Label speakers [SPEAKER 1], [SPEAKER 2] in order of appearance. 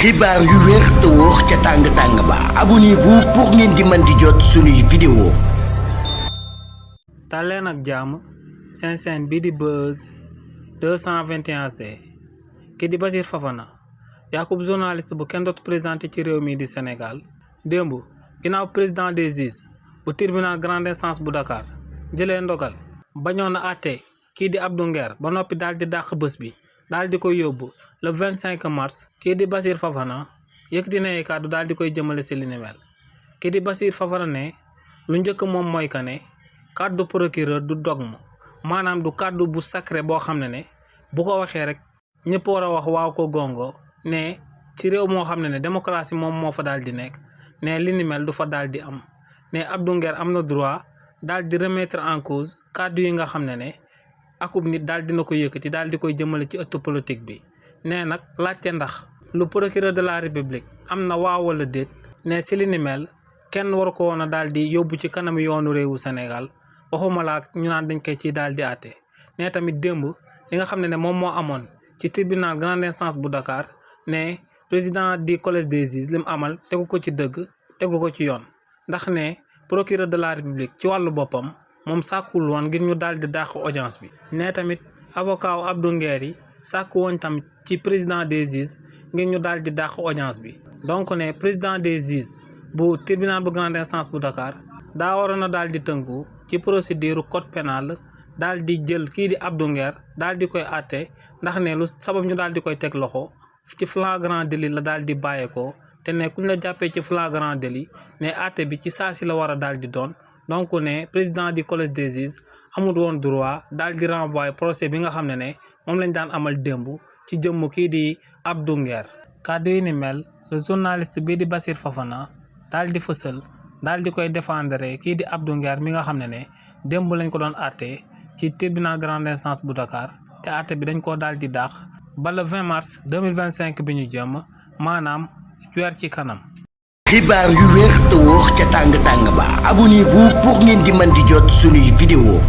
[SPEAKER 1] xibaar yu wér te wóor ca tàng ba abonnez-vous pour ngeen di mën di jot suñuy vidéo.
[SPEAKER 2] tàlleen ak jàmm seen chaîne bi di Buzz 221HD kii di Bassirou Fofana Yakub journaliste bu kenn dootu présenté ci réew mi di Sénégal démb ginnaaw président des juges bu tribunal grande instance bu Dakar jëlee ndogal bañoon na àtte kii di Abdou Nguer ba noppi daal di dàq bés bi daal di koy yóbbu le 25 mars kii di Bassirou Fofana yëkkati na ay kàddu daal di koy jëmale si li ni mel kii di Bassirou Fofana ne lu njëkk moom mooy que ne kàddu procureur du dogme maanaam du kàddu bu sacré boo xam ne bu ko waxee rek ñëpp war a wax waaw ko gongo ne ci réew moo xam ne démocratie moom moo fa daal di nekk ne li ni mel du fa daal di am ne Abdou Nguer am na droit daal di remettre en cause kàddu yi nga xam ne akub nit daal dina ko yëkkati daal di koy jëmale ci ëttu politique bi nee nag laajte ndax lu procureur de la république am na waaw wala déet ne si li ni mel kenn waru ko woon a daal di yóbbu ci kanam yoonu réewu Sénégal waxuma laa ñu naan dañ koy ci daal di àtte ne tamit démb li nga xam ne moom moo amoon ci tribunal grande instance bu Dakar ne président du collège des juges li mu amal tegu ko ci dëgg tegu ko ci yoon ndax ne procureur de la république ci wàllu boppam moom sàkkul woon ngir ñu daal di dàq audience bi ne tamit avocat wu Abdou Nguer yi sàkku woon tam ci président des juges ngir ñu daal di dàq audience bi donc ne président des juges bu tribunal bu grande instance bu Dakar daa waroon a daal di tënku ci procédure code pénal daal di jël kii di Abdou Nguer daal di koy àtte ndax ne lu sabab ñu daal di koy teg loxo ci flagrant délit la daal di bàyyeekoo te ne kuñ la jàppee ci flagrant délit ne àtte bi ci saa si la war a daal di doon donc ne président du collège des juges amul woon droit daal di renvoyer procès bi nga xam ne moom lañ daan amal démb ci jëmm kii di Abdou Nguer kàddu yi ni mel le journaliste bii di Bassirou Fofana daal di fësal daal di koy défendre kii di Abdou Nguer mi nga xam ne démb lañ ko doon àtte ci tribunal grande instance bu Dakar te àtte bi dañ koo daal di dàq ba le 20 mars 2025 bi ñu jëm maanaam weer ci kanam.
[SPEAKER 1] xibaar yu wér te wóor ca tàng ba abonnez-vous pour ngeen di mën di jot suñuy vidéo.